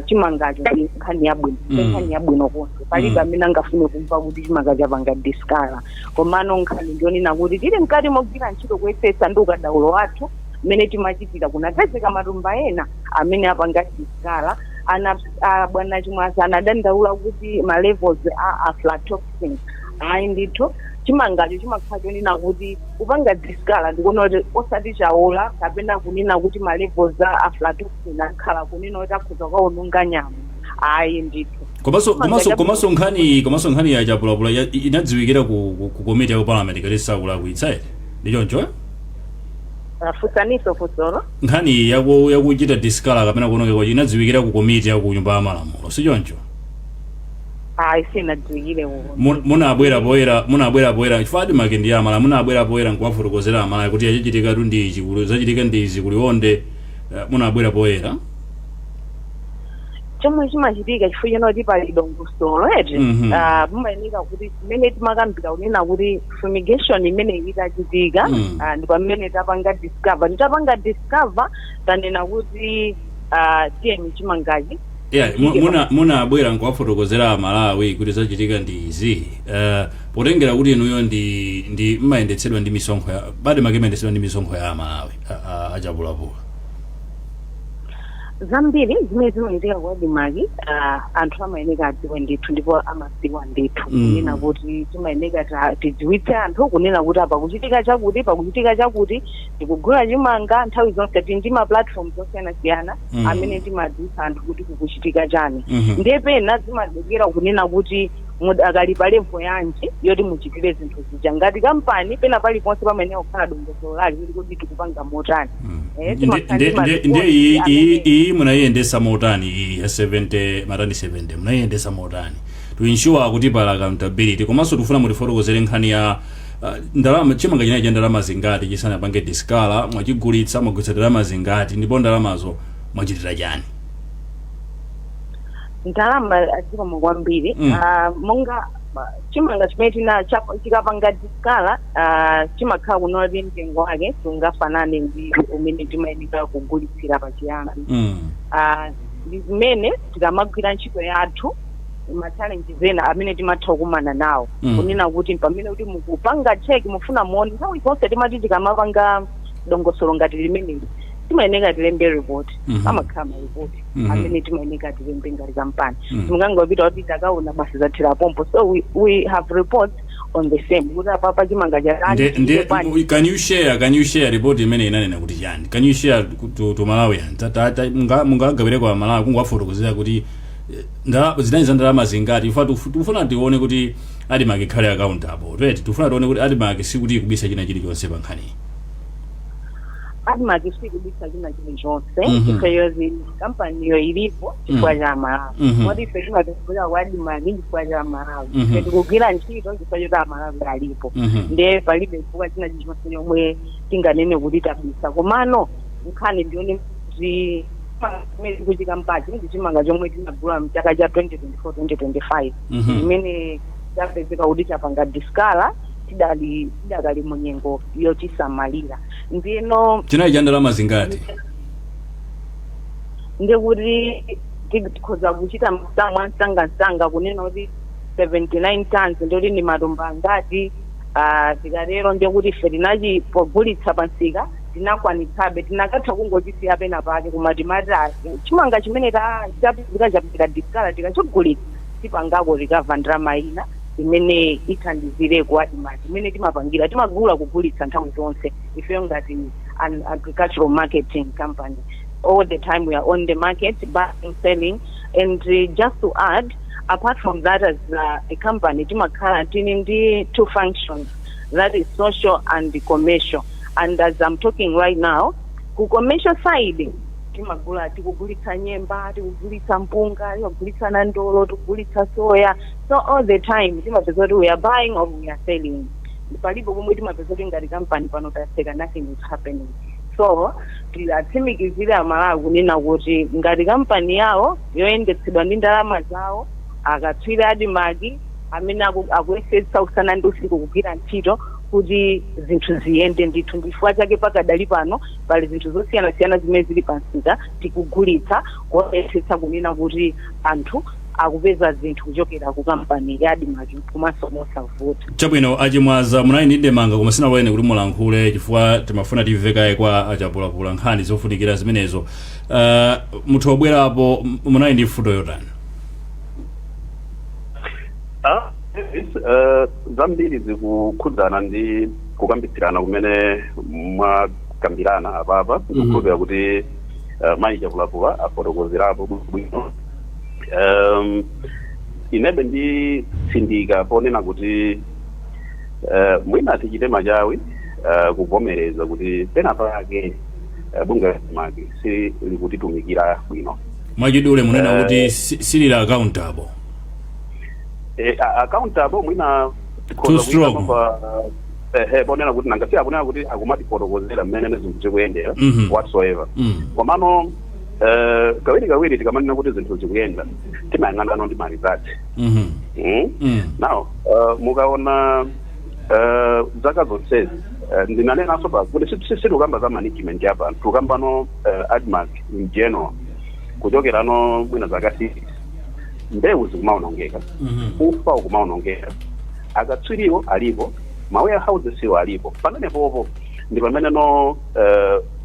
chimangacho ndi nkhani yabwino. Nkhani yabwino konse, palibe amene angafune kumva kuti chimanga chapanga discolour. Komano nkhani ndionena kuti tili mkati mogwira ntchito, kuyesetsa ndi ukadaulo wathu mmene timachitira, kunapezeka matumba ena amene apanga discolour. Ana bwana Chimwaza anadandaula kuti ma levels a aflatoxin. Ayi ndithu, chimangacho chimakhala chonena kuti kupanga discolour ndikuona kuti osati chaola kapena kunena kuti ma levels a aflatoxin akhala kunena kuti akhoza kukaononga nyama, ayi ndithu. Komanso Chimanga komanso chabwino. Komanso nkhani ya Chapulapula inadziwikira ku komiti ya ku parliament kati sakulakwitsa ere, ndi choncho, eh? Funsaniso funsolo. Nkhani yakuchita discolour kapena kuonongeka inadziwikira ku komiti ya ku nyumba ya malamulo, si choncho? Ayi, sinadziwikire uko. Munabwera poyera chifukwa ADMARC ndi amala, munabwera poyera nkuwafotokozera amala kuti yachitika tu ndi ichi, zachitika ndi izi kuliwonde, munabwera poyera? Chomwe chimachitika, chifukwa chinoti pali dongosolo eti, mumayeneka kuti mmene timakambira kunena kuti fumigation imene itachitika, ndi pamene tapanga discover, titapanga discover tanena kuti tiyeni chimangachi Yeah, munabwera nkuwafotokozera Amalawi kuti zachitika ndi izi, potengera kuti inuyo ndi mmayendetsedwa ndi misonkho ya ADMARC, imayendetsedwa ndi misonkho ya Amalawi, Achapulapula. Zambiri zimene zimachitika ku ADMARC, anthu amayeneka adziwe ndithu, ndipo amadziwa ndithu kunena kuti timayeneka tidziwitse anthu kunena kuti apa kuchitika chakuti, pakuchitika chakuti, tikugula chimanga. Nthawi zonse tili ndi ma platforms osiyanasiyana amene timadziwitsa anthu kuti kukuchitika chani. Ndiye pena zimadekera kunena kuti mudakali pa level yanji yoti muchitire zinthu zija. Ngati kampani, pena paliponse pamayenera kukhala dongosolo lake kuti kodi tikupanga motani. Timakhala ndi ma Ndiye report iyi iyi munayiyendesa motani iyi ya 70 matani 70? Munayiyendesa motani to ensure kuti pala accountability? Komanso tikufuna mutifotokozere nkhani ya ndalama. Chimanga chinayi cha ndalama zingati chisanapange discolour? Mwachigulitsa, mwagulitsa ndalama zingati, ndipo ndalamazo mwachitira chani? Ndalama, zikomo kwambiri. Monga chimanga chimene tina chikapanga discolour, chimakhala kunoti mtengo wake sungafanane ndi umene timayenera kugulitsira pachiyambi. Ndi zimene tikamagwira ntchito yathu, ma challenges ena amene timatha kukumana nawo, kunena kuti pamene kuti mukupanga check, mufuna muone, nthawi zonse timati tikamapanga dongosolo ngati limeneli timayeneka tilembe report. Amakhala ma report amene timayeneka tilembe ngati kampani. Timungangopita kuti takaona basi, zathera pompo. So we have reports on the same, kuti apapa chimanga chatani, chipani. Can you share report imene inanena kuti chani? Can you share to Malawians? Mungagawire kwa Malawi kungowafotokozera kuti zinali za ndalama zingati? Ifa tikufuna tione kuti ADMARC ikhale accountable, right? Tikufuna tione kuti ADMARC sikuti ikubisa china chilichonse pa nkhaniyi. ADMARC sikubisa china chilichonse. Ifeyo kampaniyo ilipo chifukwa cha Malawi. Moti ife timatengera kwa ADMARC chifukwa cha Malawi. Ife tikugwira ntchito chifukwa choti Amalawi alipo. Ndiye palibe chifukwa china chilichonse chomwe tinganene kuti tabisa. Komano nkhani ndione kuti chimene tikuchika mpachi ndi chimanga chomwe tinagula mchaka cha 2024 2025, chimene Chapezeka kuti chapanga discolour, tidali tidakali mu nyengo yochisamalira. Ndino Chinali cha ndalama zingati? Ndikuti tikhoza kuchita msangamsanga kunena kuti 79 tons ndikuti ndi matumba angati. Tikatero ndikuti ife tinachi pogulitsa pansika tinakwanitsabe. Tinakatha kungochisiya pena pake, koma timati, ah, chimanga chimene chapezeka chapita discolour, tikachigulitsa tipangako recover ndalama ina imene ithandizire ku ADMARC. Imene timapangira, timagula kugulitsa nthawi zonse. Ifeyo ngati an agricultural marketing company, all the time we are on the market buying, selling. And just to add, apart from that, as a company timakhala tini ndi two functions, that is social and commercial. And as I'm talking right now, ku commercial side timagula, tikugulitsa nyemba, tikugulitsa mpunga, timagulitsa nandolo, tikugulitsa soya. So all the time timapeza kuti we are buying or we are selling. Palipo pomwe timapeza kuti ngati kampani pano tatseka, nothing is happening. So tilatsimikizire Amalawi kunena kuti ngati kampani yawo yoyendetsedwa ndi ndalama zawo, akatswiri ADMARC amene akuyesetsa usana ndi usiku kugwira ntchito kuti zinthu ziyende ndithu. Ndifukwa chake pakadali pano pali zinthu zosiyanasiyana zimene zili pansika tikugulitsa, kuonetsetsa kunena kuti anthu akupeza zinthu kuchokera ku kampani ya ADMARC komanso mosavuta. Chabwino, Achimwaza, munali ndi ndemanga koma sinaloleni kuti mulankhule chifukwa timafuna timve kaye kwa Achapulapula nkhani zofunikira zimenezo. Muthu wobwerapo, munali ndi mfundo yotani? Ah, yes, zambiri zikukhudzana ndi kukambitsirana kumene mwakambirana apapa. Ndikukhulupirira kuti mayi Chapulapula afotokozerapo bwino. Inebe nditsindika ponena kuti mwina tichite machawi kuvomereza kuti pena pake bungwe la ADMARC si likutitumikira bwino. Mwachidule munena kuti silili accountable. Accountable mwina. Too strong. Ehe, ponena kuti nanga si akunena kuti akumatifotokozera mmene zinthu zikuyendera whatsoever. Komano kawiri kawiri tikamanena kuti zinthu zikuyenda, timayang'anano ndi ma results. Now mukaona zaka zonsezi, ndinanenanso pa kuti sitikukamba za management yapano, tikukambano ADMARC in general. Kuchokerano mwina zaka 6, mbewu zikumaonongeka, ufa ukumaonongeka, akatswiriwo alipo, ma warehouses iwo alipo. Pamenepopo ndi pamene no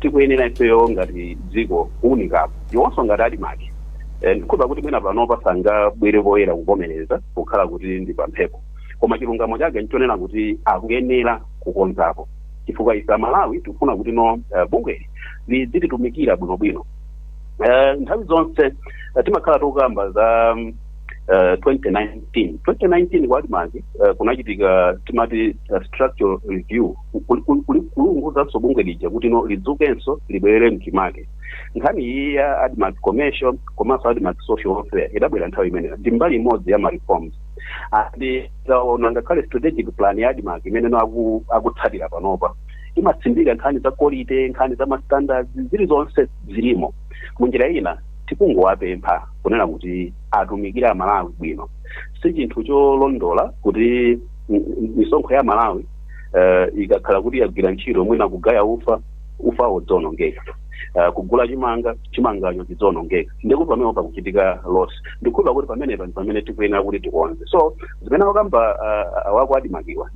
tikuyenera ifeyo ngati dziko kuwunikapo iwonso ngati ADMARC. Ndikhupa kuti mwina panopa sangabwere poyera kuvomereza kukhala kuti ndi pamphepo, koma chilungamo chake nchonena kuti akuyenera kukonzapo, chifukwa ife Amalawi tikufuna kuti no bungweli lidzititumikira bwinobwino. Nthawi zonse timakhala tikukamba za 2019. 2019 kwa ADMARC kunachitika timati structural review, kulunguzanso bungwe lija kuti no lidzukenso, libwerere mchimake. Nkhani iyi ya ADMARC commercial komanso ADMARC social welfare idabwera nthawi imeneyo, ndi mbali imodzi ya ma reforms. And taona ngakhale strategic plan ya ADMARC imene no akutsatira panopa imatsindika nkhani za quality, nkhani za ma standards, zilizonse zilimo. Munjira ina tikungowapempha kunena kuti atumikire Amalawi bwino. Si chinthu cholondola kuti misonkho ya Malawi ikakhala kuti yagwira ntchito mwina kugaya ufa, ufa udzonongeka, kugula chimanga, chimangacho chidzonongeka, ndikuti pamene pakuchitika loss. Ndikukhulupira kuti pamenepa ndi pamene tikuyenera kuti tikonze. So zimene akamba awako ADMARCwa,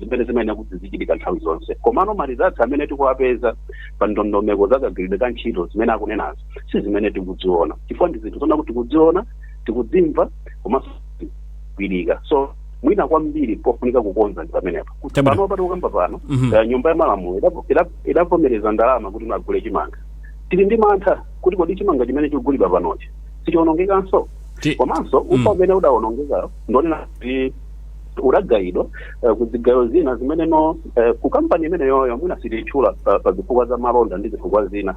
zimene zimayenera kuti zichitika nthawi zonse, komano ma results amene tikuwapeza pa ndondomeko za kagwiridwe ka ntchito zimene akunenazo si zimene tikudziona, chifukwa ndi zinthu zona kuti tikudziona, tikudzimva komanso kugwirika. So mwina kwambiri pofunika kukonza ndi pamenepo. Pano patikukamba pano, nyumba ya malamulo idavomereza ndalama kuti magule chimanga. Tili ndi mantha kuti kodi chimanga chimene chikugulidwa panochi sichiwonongekanso? Komanso ufa umene udawonongeka, ndonena kuti udagayidwa ku zigayo zina zimene no ku kampani imeneyoyo, mwina sititchula pa zifukwa za malonda ndi zifukwa zina,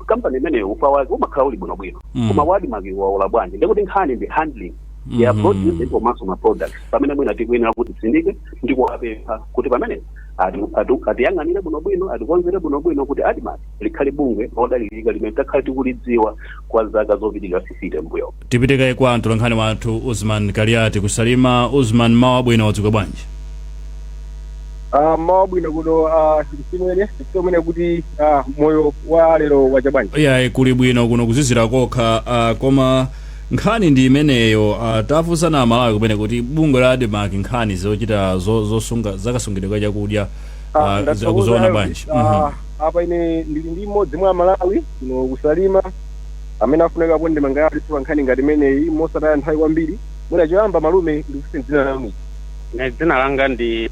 kampani imeneyo ufa wake umakhala uli bwinobwino. Koma wa ADMARC waola bwanji? Ndikuti nkhani ndi handling ya produce komanso ma products, pamene mwina tikuyenera kuti tsindike ndi kuwapempha kuti pamene Atiyang'anire bwinobwino, atikonzere bwinobwino kuti ADMARC likhale bungwe lodalirika limene takhale tikulidziwa kwa zaka zopitirira 50 mbuyo. Tipitike kwa mtolankhani wathu Usman Kaliati kuSalima. Usman, mawa bwino, wadzuka bwanji? Mawa bwino kuno, simwene simwene kuti moyo wa lero wacha bwanji? Yayi, kuli bwino kuno, kuzizira kokha, koma nkhani ndi imeneyo. Tafunsana Amalawi kumene kuti bungwe la ADMARC, nkhani zochita zosunga zakasungidwe ka chakudya, akuzoona bwanji? Apa ine ndili ndi mmodzi mwa Amalawi kuno kuSalima amene afunika ponde mangaya pa nkhani ngati imeneyi. Mosataya nthawi kwambiri, mwina choyamba, malume, ndikufunse dzina lanu. Ine dzina langa ndi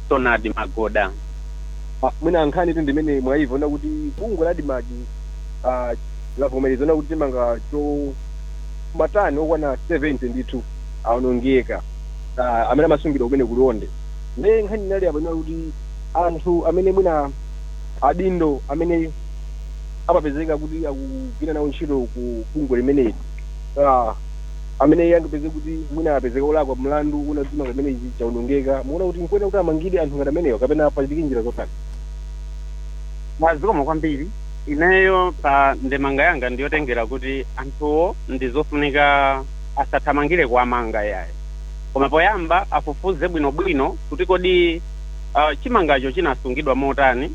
Sonad Magoda. Mwina nkhani itu ndimene mwayivona kuti bungwe la ADMARC lavomerezana kuti chimanga cho matani okwana 70 ndithu awonongeka, amene amasungidwa kumene kuLionde. Ndiye nkhani inali apa inali kuti anthu amene mwina adindo amene amapezeka kuti akugwira nawo ntchito ku bungwe limeneli, amene angapeze kuti mwina apezeka olakwa mlandu una chimanga chimene chawonongeka, muona kuti nkuyenera kuti amangidwe anthu ngati amenewa kapena pachitike njira zotani? Mwazikoma kwambiri. Ineyo pa ndemanga yanga ndiyotengera kuti anthuwo ndizofunika asathamangire kuamanga yayi, koma poyamba afufuze bwinobwino kuti kodi chimangacho chinasungidwa motani,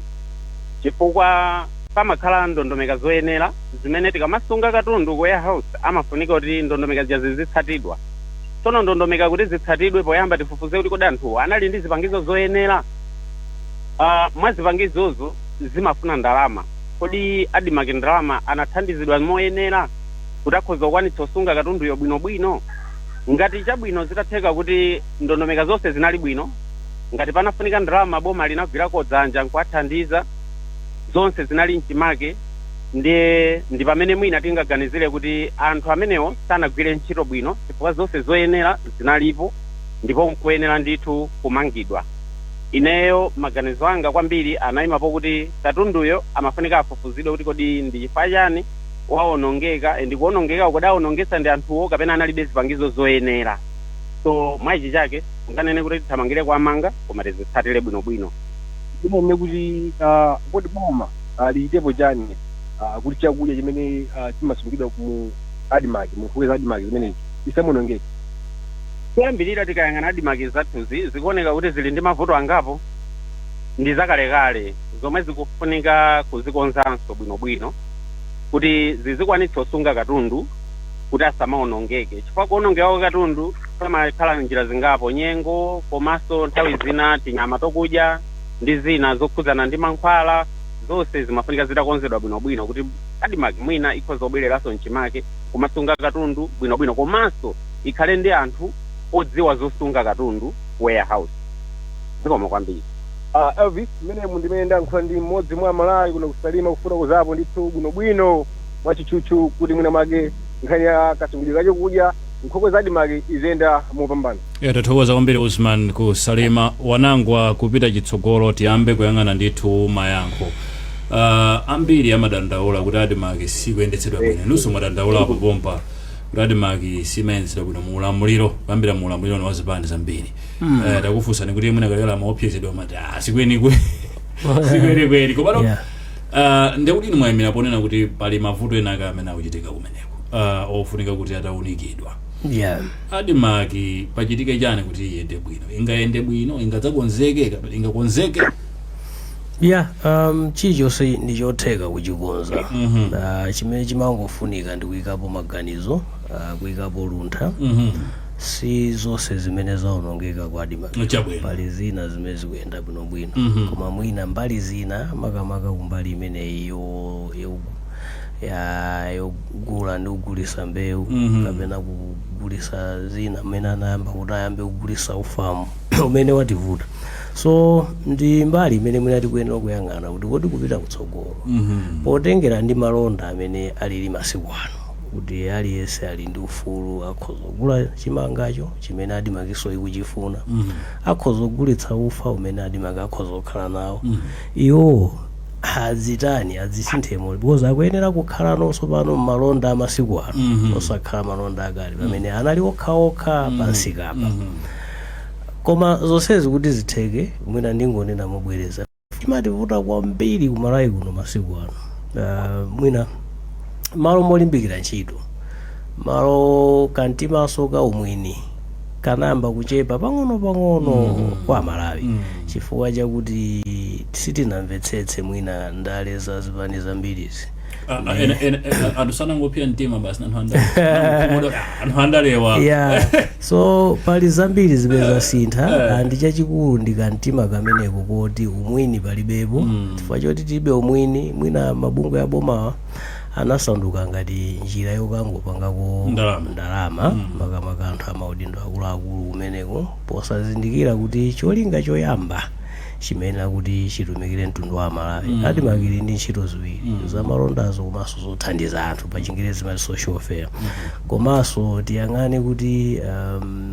chifukwa pamakhala ndondomeka zoyenera zimene tikamasunga katundu ku warehouse amafunika kuti ndondomeka zija zizitsatidwa. Tsono ndondomeka kuti zitsatidwe, poyamba tifufuze kuti kodi anthuwo anali ndi zipangizo zoyenera. Mwa zipangizozo zimafuna ndalama. Kodi ADMARC ndalama anathandizidwa moyenera kuti akhoza kukwanitsa kusunga katunduyo bwinobwino? Ngati chabwino zitatheka kuti ndondomeka zonse zinali bwino, ngati panafunika ndalama boma linagwirako dzanja nkuwathandiza, zonse zinali mchimake, ndiye ndi pamene mwina tingaganizire kuti anthu amenewo sanagwire ntchito bwino, chifukwa zonse zoyenera zinalipo ndipo nkuyenera ndithu kumangidwa. Ineyo maganizo anga kwambiri anayimapo kuti katunduyo amafunika afufuzidwe kuti kodi ndi chifukwa chani wawonongeka, ndi kuwonongeka kodi awonongetsa ndi anthuwo kapena analibe zipangizo zoyenera. So mwayichi chake unganene kuti tithamangire kuamanga, koma tizitsatire bwinobwino. Timaone kuti kodi boma liyitepo chani kuti chakudya chimene chimasungidwa mu ADMARC, mu nkhokwe za ADMARC zimenezi, chisamonongeke? Kuyambirira tikayang'ana ADMARC zathuzi, zikuoneka kuti zili ndi mavuto angapo, ndi zakalekale zomwe zikufunika kuzikonzanso bwinobwino kuti zizikwanitsa kusunga katundu kuti asamaonongeke, chifukwa kuonongeka kwa katundu pamakhala njira zingapo: nyengo, komanso nthawi zina tinyama tokudya ndi zina zokhudzana ndi mankhwala. Zonse zimafunika zitakonzedwa bwinobwino kuti ADMARC mwina ikhoza kubwereranso mchimake kumasunga katundu bwinobwino, komanso ikhale ndi anthu odziwa zosunga katundu warehouse. Zikomo kwambiri. Elvis, mmene ndimene ndayankhula ndi mmodzi mwa Amalawi kuno kuSalima kufotokozapo ndithu bwinobwino mwachitchutchu kuti mwina mwake nkhani ya kasungidwe kachakudya nkhokwe za ADMARC iziyenda mopambana. Ya, tathokoza kwambiri Usman kuSalima. Wanangwa, kupita chitsogolo tiyambe kuyang'ana ndithu mayankho. Ambiri amadandaula kuti ADMARC sikuyendetsedwa bwino. Inunso mwadandaulapo pompa kuti ADMARC simayendetsedwa bwino muulamuliro, kuyambira muulamuliro wa zipani zambiri. Takufunsani kuti mwina kalekale amaopsezedwa, mati ah, sikwenikweni, sikwenikweni, komano ndekuti inu mwayimira ponena kuti pali mavuto ena ake amene akuchitika kumeneko ofunika kuti ataunikidwa. ADMARC pachitike chani kuti iyende bwino? Ingayende bwino? Ingadzakonzeke kapena ingakonzeke? Yeah, chilichonse ndi chotheka kuchikonza. Chimene chimangofunika ndi kuyikapo maganizo, kuyikapo luntha. Si zonse zimene zawonongeka kwa ADMARC. Pali zina zimene zikuyenda bwinobwino, koma mwina mbali zina, makamaka kumbali imeneyi yogula ndi kugulisa mbewu kapena kugulisa zina, amene anayamba kuti ayambe kugulisa ufamu umene wativuta. So ndi mbali imene mwina tikuyenera kuyang'ana kuti kodi kupita kutsogolo, potengera ndi malonda amene alili masiku ano, kuti aliyense ali ndi ufulu, akhoza kugula chimangacho chimene ADMARCso ikuchifuna, akhoza kugulitsa ufa umene ADMARC akhoza kukhala nawo, iwo adzitani, adzisinthemo, because akuyenera kukhala nonso pano mmalonda amasiku ano, osakhala malonda akale pamene anali okhaokha pansikapa. Koma zonsezi kuti zitheke, mwina ndingonena mobwereza, imativuta kwambiri kuMalawi kuno masiku ano. Mwina malo molimbikira ntchito, malo kantimaso ka umwini kanayamba kuchepa pang'ono pang'ono kwa Malawi, chifukwa chakuti sitinamvetsetse mwina ndale za zipani zambirizi. Anthu sanangophiya mtima basi, anthu andalewa. Yeah, so pali zambiri zimene zasintha, and chachikulu ndi kamtima kameneko koti umwini palibepo. Chifukwa choti tilibe umwini, mwina mabungwe ya bomawa anasanduka ngati njira yokangopangako ndalama. Ndalama, makamaka anthu amaudindo akuluakulu kumeneko, posazindikira kuti cholinga choyamba chimene kuti chitumikire mtundu wa Malawi. ADMARC ili ndi ntchito ziwiri, zamalondazo komanso zothandiza anthu, pa Chingerezi mati social welfare. Komanso tiyang'ane kuti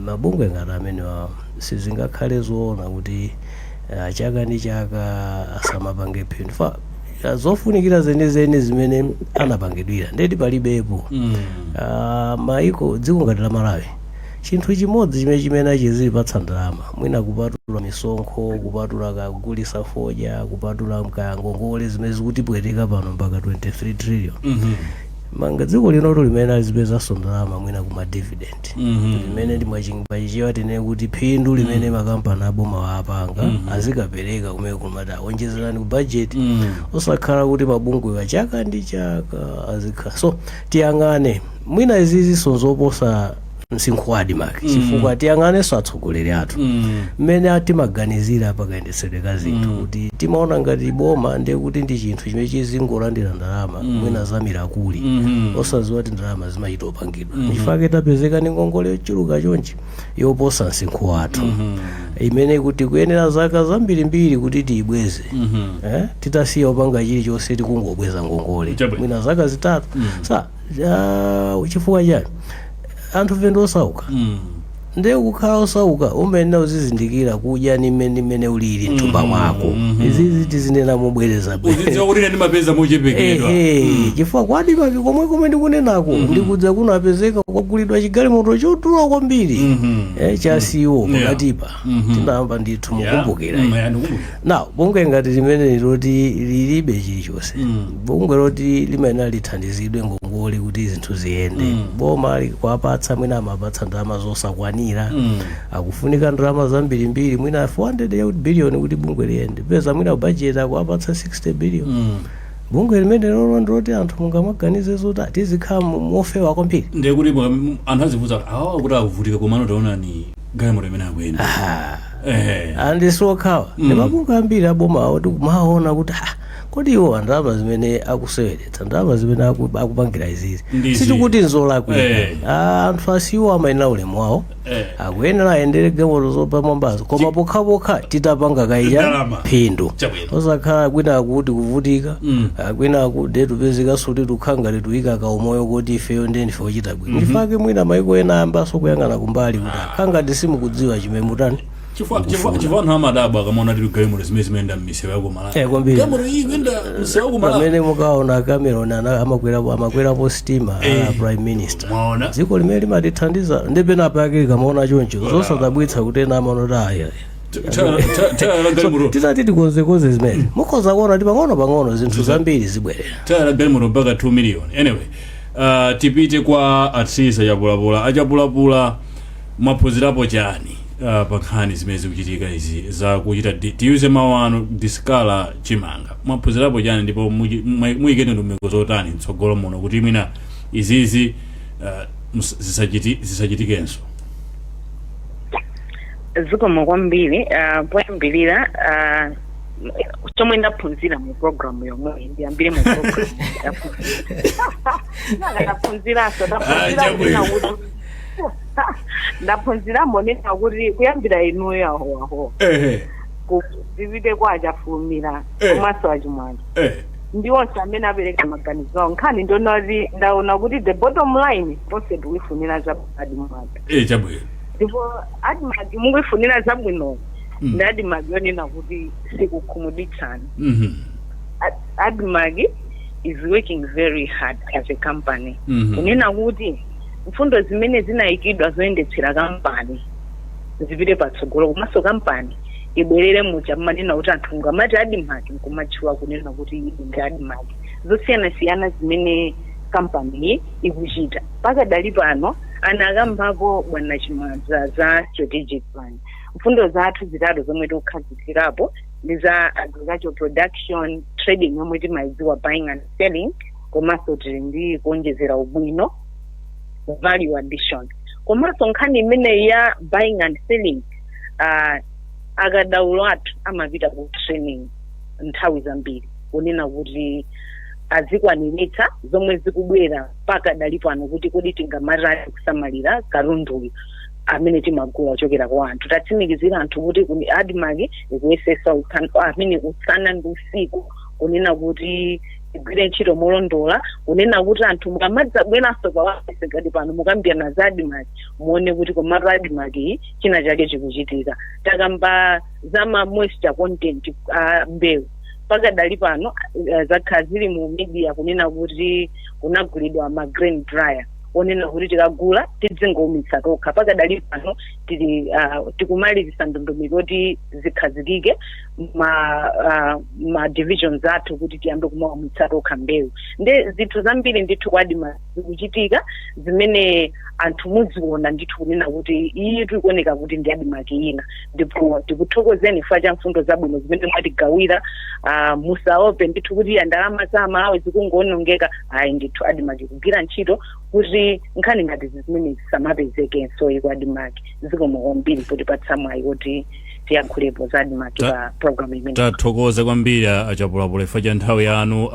mabungwe ngati amenewa sizingakhale zoona kuti chaka ndi chaka asamapange phindu fa zofunikira zenizeni zimene anapangidwira ndeti palibepo. Maiko dziko ngati la Malawi, chinthu chimodzi chimene chizilipatsa ndalama, mwina kupatula misonkho, kupatula kagulisa fodya, kupatula kangongole zimene zikutipweteka pano mpaka 23 trillion, manga dziko linoto limene alizipezanso ndalama mwina kuma dividend, limene ndimwachimbachichewa tinene kuti phindu limene makampani aboma apanga, azikapereka kumene kumati awonjezerani ku budget, osakhala kuti mabungwe chaka ndi chaka azikhala. So tiyang'ane mwina izizinso zoposa msinkhu wa ADMARC, chifukwa tiyang'anenso atsogoleri athu, mmene timaganizira pakayendetsedwe ka zinthu, kuti timaona ngati boma ndiye kuti ndi chinthu chimene chizingolandira ndalama mwina za miracle, osadziwa kuti ndalama zimachita opangidwa. Chifukwa tapezeka ndi ngongole yochuluka chonchi yoposa msinkhu wathu, imene kuti kuyenera zaka zambirimbiri kuti tiyibweze, eh? Titasiya upanga chilichonse, tikungobweza ngongole mwina zaka 3 sa chifukwa chani? Anthu vendo osauka, ndiye kukhala osauka umene uzizindikira kudya ni mmene ulili mthumba mwako. Izizi tizinena mobwereza. Uzidziwa kuti ine ndimapeza mochepekedwa. Ehe, chifukwa kwa ADMARC komwe komwe ndikunenako, ndikudza kuno apezeka kwagulidwa chigalimoto chodula kwambiri, cha CEO pakatipa. Tinayamba ndithu, mukumbukira. Yeah, ndikumbukira. Now bungwe ngati limene loti lilibe chilichonse, bungwe loti limene lithandizidwe ngongole kuti zinthu ziyende, boma likuwapatsa, mwina amapatsa ndalama zosakwanira. Akufunika ndalama zambirimbiri, mwina 400 billion kuti bungwe liyende, peza mwina budget akuwapatsa 60 billion. Bungwe limene lolo ndiloti anthu mungamaganize zoti tizikhala mofewa kwambiri. Ndiye kuti anthu azifunsa awa kuti akuvutika, komano taonani galimoto imene akuyenda. Andisiokhawa ndi mabungwe ambiri abomawo tikumaona kuti ah, kodi iwo ndalama zimene akuseweretsa, ndalama zimene akupangira izizi, Ndizi. sitikuti nzolakwika. Ah, anthu asiwo amayenera ulemu wawo, akuyenera ayendere galimoto zopamwambazo, koma pokhapokha titapanga kaija Ndalama. phindu, osakhala kwina akuti kuvutika, kwina akuti tupezekanso kuti tukhala ngati tuyika kaumoyo kuti ifeyo ndiye ndife ochita bwino. Ndifake mwina maiko ena ayambanso kuyang'ana kumbali kuti akhala ngati simukudziwa chimene mutani. Chifukwa anthu amadabwa akamaona tili galimoto zimene zimayenda m'misewu yako Malawi. Eh, kwambiri. Galimoto iyi kuyenda msewu yako Malawi. Pamene mukaona Cameron amakwerapo sitima, ala prime minister, Mwaona? dziko limene limatithandiza, ndi penapo yake likamaona choncho, zosadabwitsa kuti ena amaona kuti aya. Tayala la galimoto. Titati tikonzekonze zimene mukhoza kuona kuti pang'ono pang'ono zinthu zambiri zibwerera. Tayala la galimoto mpaka 2 million. Anyway, tipite kwa atrisa Chapulapula. Achapulapula, mwaphunzirapo chani pa nkhani zimene zikuchitika izi zakuchita tiyuze mawu anu, discolour chimanga? Mwaphunzirapo chani, ndipo muyike ndondomeko zotani mtsogolo muno kuti mwina izizi zisachitikenso? Zikomo kwambiri. Poyambirira, chomwe ndaphunzira mu program yomwe, ndiyambire mu program, ndaphunziranso, ndaphunzira Chabwino. kunena kuti ndaphunziramo nena kuti kuyambira inuyo aho aho, zipite kwa Achafulumira komanso Achimwanda ndi onse amene apereka maganizo awo, nkhani ndiona kuti ndaona kuti the bottom line, tonse tikuifunira za ADMARC. Chabwino. Ndipo ADMARC mukuifunira zabwino, ndi ADMARC yonena kuti sikukhumudwitsani. ADMARC is working very hard as a company, kunena kuti mfundo zimene zinayikidwa zoyendetsera kampani Zipite patsogolo, komanso kampani ibwerere muja mmanena kuti anthu ngamati ADMARC, nkumatchula kunena kuti iyi ndi ADMARC. Zosiyanasiyana zimene kampani ikuchita pakadali pano, anakambapo bwana Chimwaza za strategic plan. Mfundo zathu zitatu zomwe tikukhazikirapo ndi za agricultural production, trading yomwe timayidziwa, buying and selling, komanso tili ndi kuonjezera ubwino, value addition. Komanso nkhani imeneyi ya buying and selling, akadaulo athu amapita ku training nthawi zambiri kunena kuti azikwaniritsa zomwe zikubwera pakadali pano, kuti kodi tingamatani kusamalira katunduyu amene timagula kuchokera kwa anthu. Tatsimikizira anthu kuti kuni ADMARC ikuyesesa amene usana ndi usiku kunena kuti igwire ntchito molondola, kunena kuti anthu mukamadzabweranso pawayilesi ngati pano mukambirana za ADMARC, muone kuti komatu ADMARC iyi china chake chikuchitika. Takamba za ma moisture content a mbewu. Pakadali pano zakhala zili mu media kunena kuti kunagulidwa ma grain dryer onena kuti tikagula tidzingoumitsa tokha. Pakadali pano tili tikumalizisa ndondomeko kuti zikhazikike ma divisions athu kuti tiyambe kumaumitsa tokha mbewu. Ndi zinthu zambiri ndithu kwa ADMARC zikuchitika zimene anthu muziona ndithu kunena kuti iyi tikuoneka kuti ndi ADMARC ina. Ndipo tikuthokozeni chifukwa cha mfundo zabwino zimene mwatigawira. Musaope ndithu kuti ya ndalama za Malawi zikungoonongeka, ayi ndithu. ADMARC kugwira ntchito kuti nkhani ngati zimene zisamapezekenso ku ADMARC. Zikomo kwambiri potipatsa mwayi kuti tiyankhulepo za ADMARC pa program imene. Tathokoza kwambiri Achapulapula chifukwa cha nthawi yanu.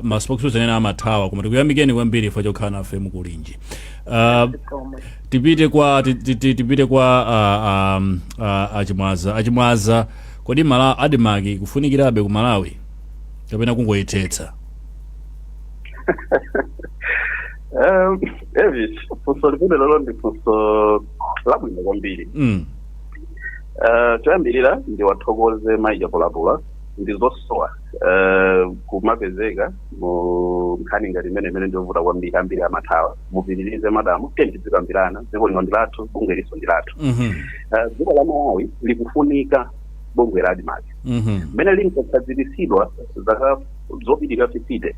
Ma spokesperson ena amathawa, koma tikuyamikeni kwambiri chifukwa chokhala nafe mukulinji. Zikomo. Tipite kwa Achimwaza. Achimwaza, kodi mala ADMARC kufunikirabe ku Malawi kapena kungoyithetsa? Elvis, funso limene lolo ndi funso labwino kwambiri. Choyambirira ndiwathokoze mayi Chapulapula. Ndi zosowa kumapezeka mu nkhani ngati imene ndiovuta kwambiri, ambiri amathawa. Mupitirize madamu, tiye tizikambirana. Dziko lino ndi lathu, bungwe liso ndi lathu. Dziko la Malawi likufunika bungwe la ADMARC. Mmene linkakhazikitsidwa zaka zopitirira 50,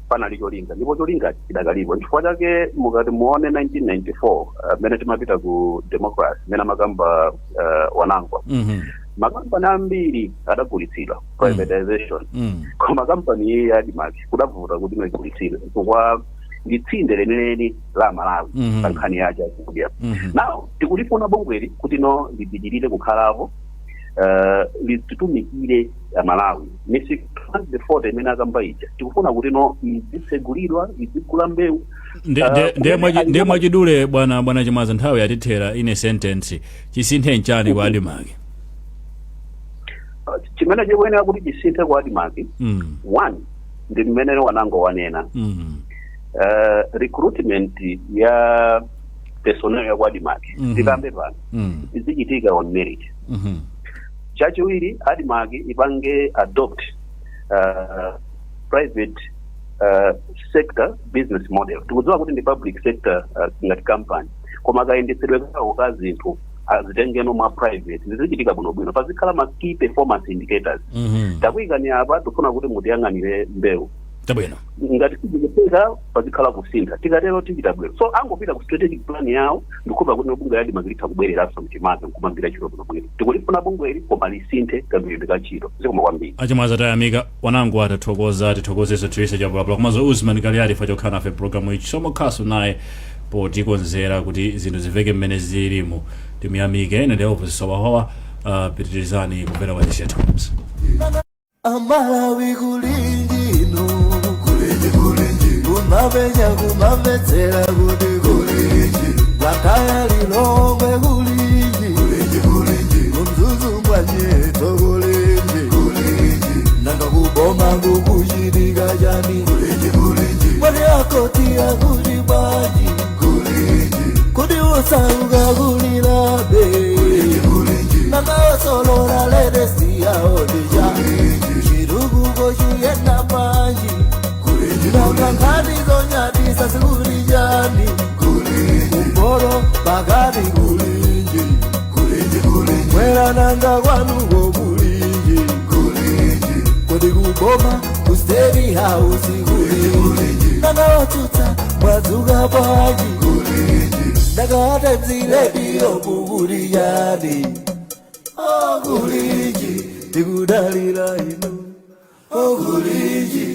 panali cholinga, ndipo cholinga chidakalipo. Nchifukwa chake mukati muone 1994, mmene timapita ku democracy, mmene amakamba Wanangwa, makampani ambiri adagulitsidwa, privatization, koma kampani iyi ya ADMARC kudavuta kuti igulitsidwe chifukwa ndi tsinde lenileni la Malawi pa nkhani ya chakudya. Now tikulifuna bungweli kuti no lipitirire kukhalapo, lititumikire Malawi. Misika 240 imene akamba ija, tikufuna kuti no izitsegulidwa, izigula mbewu. Ndiye ndiye mwachidule, bwana Chimwaza, nthawi yatithera. In a sentence, chisinthe nchani kwa ADMARC? Chimene chikuyenera kuti chisinthe kwa ADMARC, one, ndi mmene Wanango wanena, recruitment ya personnel ya kwa ADMARC, tikambe pano, izichitika on merit. Chachiwiri, ADMARC ipange adopt private sector business model. Tikudziwa kuti ndi public sector ngati company, koma kayendetsedwe kawo ka zinthu azitengeno mwa private, zizichitika bwinobwino. Pazikhala ma key performance indicators. Takuyikani apa, tifuna kuti mutiyang'anire mbewu. Tabwino. Ngati sizikupeza, pazikhala kusintha. Tikatero tichita bwino. So angopita ku strategic plan yawo, ndikupa kuti bungwe la ADMARC litha kubwereranso mchimake nkumagwira ntchito bwinobwino. Tikulifuna bungweli, koma lisinthe kagwiridwe ka ntchito. Zikomo kwambiri. Achimwaza, tayamika. Wanangu atathokoza. Tithokozeso Teresa Chapulapula komanso Usman Kaliati fa chokhala nafe programu ichi. Chisomo Khasu naye potikonzera kuti zinthu zimveke mmene zilimo, timuyamike. Ine ndi Elvis Sowahowa. Pitirizani kumvera Wailesi ya Times. Amalawi, kulinjino, kulinji, kulinji, kumapenya kumamvetsera kuti kulinji, Blantyre, Lilongwe, kulinji, kulinji, kulinji, kuMzuzu mwanyeto, kulinji, kulinji, nanga kuboma kukuchitika chani? Kulinji, kulinji, mwati akoti akuti bwanji? Kulinji, kuti usauka kulilabe? Kulinji, kulinji, nanga osolola latest yawo ndija chitukuko chiyenda bwanji? Nanga nkhani zonyadisa zikuli chani? Kumporo pakati, kulinji. Nanga kwanuko kulinji? Kulinji. Kodi kuboma ku State House kulinji? Nanga watsutsa mwadzuka bwanji? Kulinji. Nanga Times Radio mukuli yani? Oh, kulinji, tikudalira inu. Oh, kulinji.